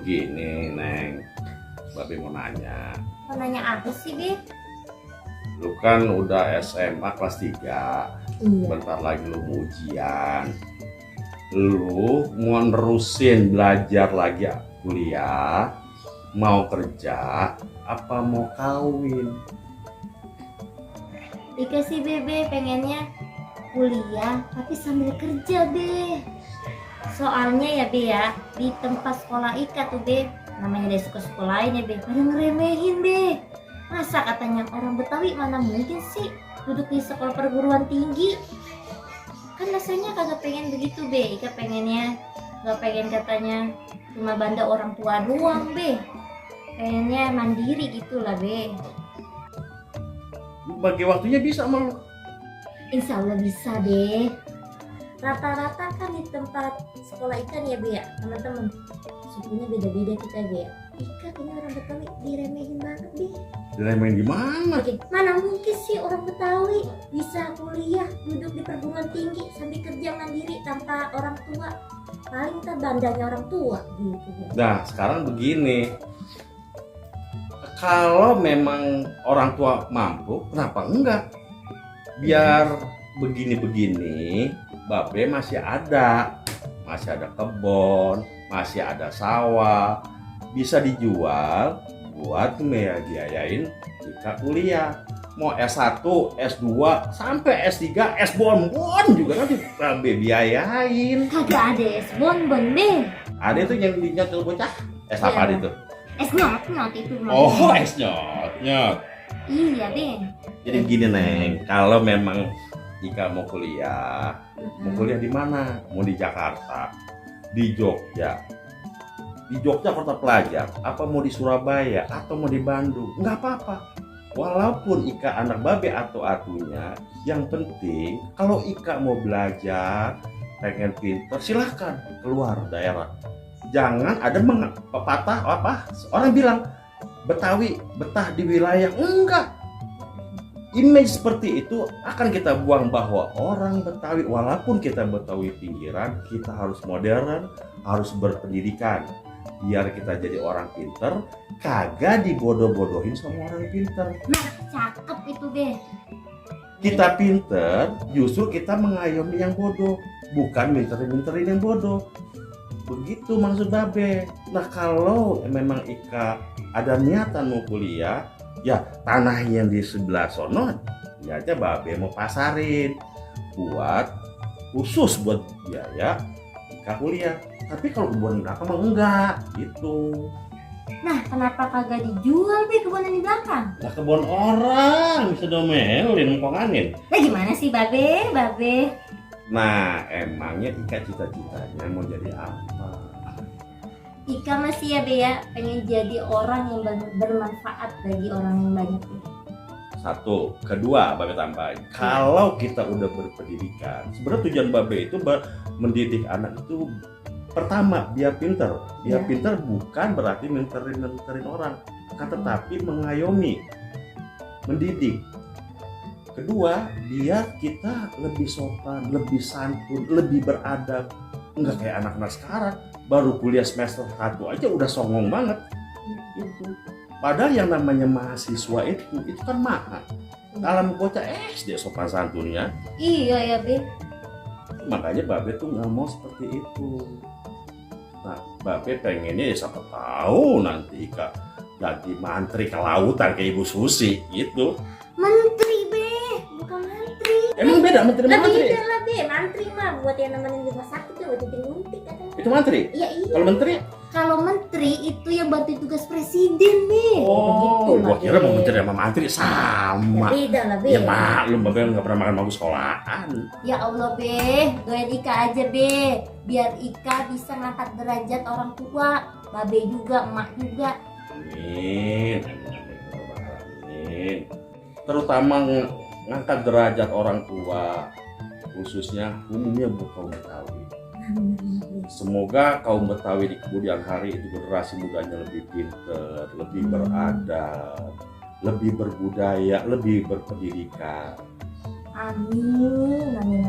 begini, Neng. Babe mau nanya. Mau nanya apa sih, Be? Lu kan udah SMA kelas 3. Iya. Bentar lagi lu mau ujian. Lu mau nerusin belajar lagi kuliah, mau kerja, apa mau kawin? Dikasih Bebe pengennya kuliah tapi sambil kerja, Be. Soalnya ya, Be ya, di tempat sekolah Ika tuh, Be, namanya dari sekolah lain ya, Be, pada ngeremehin, Be. Masa katanya orang Betawi mana mungkin sih duduk di sekolah perguruan tinggi? Kan rasanya kagak pengen begitu, Be. Ika pengennya gak pengen katanya cuma banda orang tua doang, Be. Pengennya mandiri gitu lah, Be. Bagi waktunya bisa sama lu. Insya Allah bisa, Be. Rata-rata kan di tempat sekolah ikan ya, Be ya, teman-teman. Sukunya beda-beda kita, Be ya. Ika kayaknya orang Betawi diremehin banget, Be. Diremehin gimana? Oke, mana mungkin sih orang Betawi bisa kuliah, duduk di perguruan tinggi sambil kerja mandiri tanpa orang tua. Paling kan bandanya orang tua gitu, Be. Nah, sekarang begini. Kalau memang orang tua mampu, kenapa enggak? Biar begini-begini, Babe masih ada kebun, masih ada sawah, bisa dijual buat biayain Ika kuliah. Mau S1, S2, sampai S3, S bonbon juga nanti Babe biayain. Kagak ada es bonbon, Be. Ada itu yang dinyotil bocah. S apa Iya. itu? Es nyot itu. Oh, es nyot. Iya, Be. Jadi begini, Neng, kalau memang Ika mau kuliah di mana? Mau di Jakarta, di Jogja kota pelajar, apa mau di Surabaya atau mau di Bandung, nggak apa-apa. Walaupun Ika anak Babe atau atunya, yang penting kalau Ika mau belajar, pengen pinter, silahkan keluar daerah. Jangan ada pepatah apa? Orang bilang Betawi betah di wilayah, enggak. Image seperti itu akan kita buang bahwa orang Betawi, walaupun kita Betawi pinggiran, kita harus modern, harus berpendidikan. Biar kita jadi orang pinter, kagak dibodoh-bodohin sama orang pinter. Nah, cakep itu, Be. Kita pinter, justru kita mengayomi yang bodoh, bukan minterin yang bodoh. Begitu maksud Babe. Nah, kalau memang Ika ada niatan mau kuliah, ya tanah yang di sebelah sono ya aja Babe mau pasarin buat khusus buat biaya Ika kuliah. Tapi kalau kebun belakang mah enggak gitu. Nah, kenapa kagak dijual, Be, kebun yang di belakang? Lah kebun orang bisa domelin ngomongin. Nah, gimana sih, Babe? Nah, emangnya Ika cita-citanya mau jadi apa? Ika masih ya, Be ya, pengen jadi orang yang bermanfaat bagi orang yang banyak, Be. Satu, kedua Babe tambahin, kalau kita udah berpendidikan, sebenarnya tujuan Babe itu mendidik anak itu pertama biar pinter. Biar Ya. pinter bukan berarti menterin orang, akan tetapi mengayomi, mendidik. Kedua, biar kita lebih sopan, lebih santun, lebih beradab. Enggak kayak anak-anak sekarang, baru kuliah semester 1 aja udah songong banget. Gitu. Padahal yang namanya mahasiswa itu kan mahal. Dalam bocah dia sopan santunnya. Iya ya, Be. Makanya Babe tuh nggak mau seperti itu. Nah, Babe pengennya ya siapa tahu nanti Ika jadi mantri ke lautan kayak Ibu Susi gitu. Menteri, Be, bukan mantri. Emang beda menteri sama mantri? Beda lah, Be. Mantri mah buat yang nemenin di rumah sakit tuh, buat nguntik katanya. Itu mantri? Iya. Kalau menteri? Kalau menteri itu yang bantu tugas presiden, Be. Oh, Begitu lah, gua kira Be. mau menteri sama mantri sama. Ya, beda lah, Be. Ya maklum, Babe nggak pernah makan bangku sekolahan. Ya Allah, Be, doain Ika aja, Be, biar Ika bisa ngangkat derajat orang tua, Babe juga, emak juga. Amin. Amin. Terutama ngangkat derajat orang tua, khususnya umumnya buat kaum Betawi. Semoga kaum Betawi di kemudian hari itu generasi mudanya lebih pintar, lebih beradab, lebih berbudaya, lebih berpendidikan. Amin, amin,